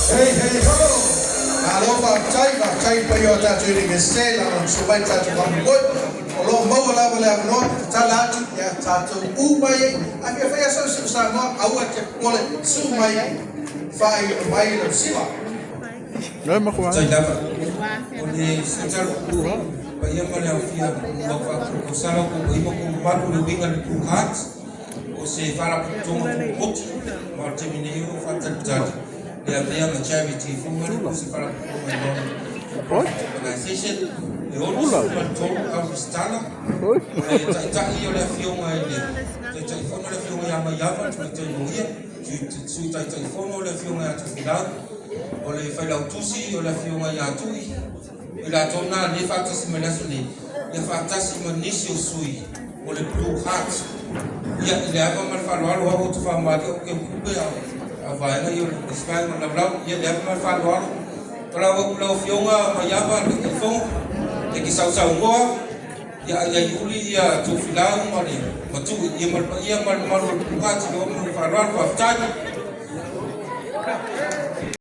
Hey, hey, ho! Malo faafetai, faafetai i le paia o tatou Iunivesite lagolagosua mai le tatou faamoemoe. O lo o maua lava le avanoa, tatala atu ia tatou u mai ai. A fia fai lava sau Samoa, aua e te popole, susu mai, faailoa mai lau sila. Faafetai lava. O le tatalo paia ma le aofia ua faatosala ko ima ko mamalu le uiga le Blue Heart o se faalapotopotoga tumaoti ma o le taimi nei o faatalitali le avea ma charity fou po se faalapotopotoga non organization e 63 au resitala. O le taitai o le afioga i le Taitaifono le afioga ia Maiava le tamaitai loia, Sui Taitaifono le afioga ia Tofilau, o le Failautusi o le afioga ia Tui, o i latou na lea faatasi mai le aso nei, ia faatasi ma nisi o sui o le Blue Heart. Ia, i le ava ma le faaaloalo au ou te faamalie ou te upe a vaega ia o le isi vaega o le laulau. Ia, i le ava ma le faaaloalo, palau atu lau afioga Maiava le Taitaifono, e te sausaunoa, ia ia iuli ia Tofilau ma le Matui, ia ma le paia ma le mamalu o le Blue Heart, i le ava ma le faaaloalo, faafetai.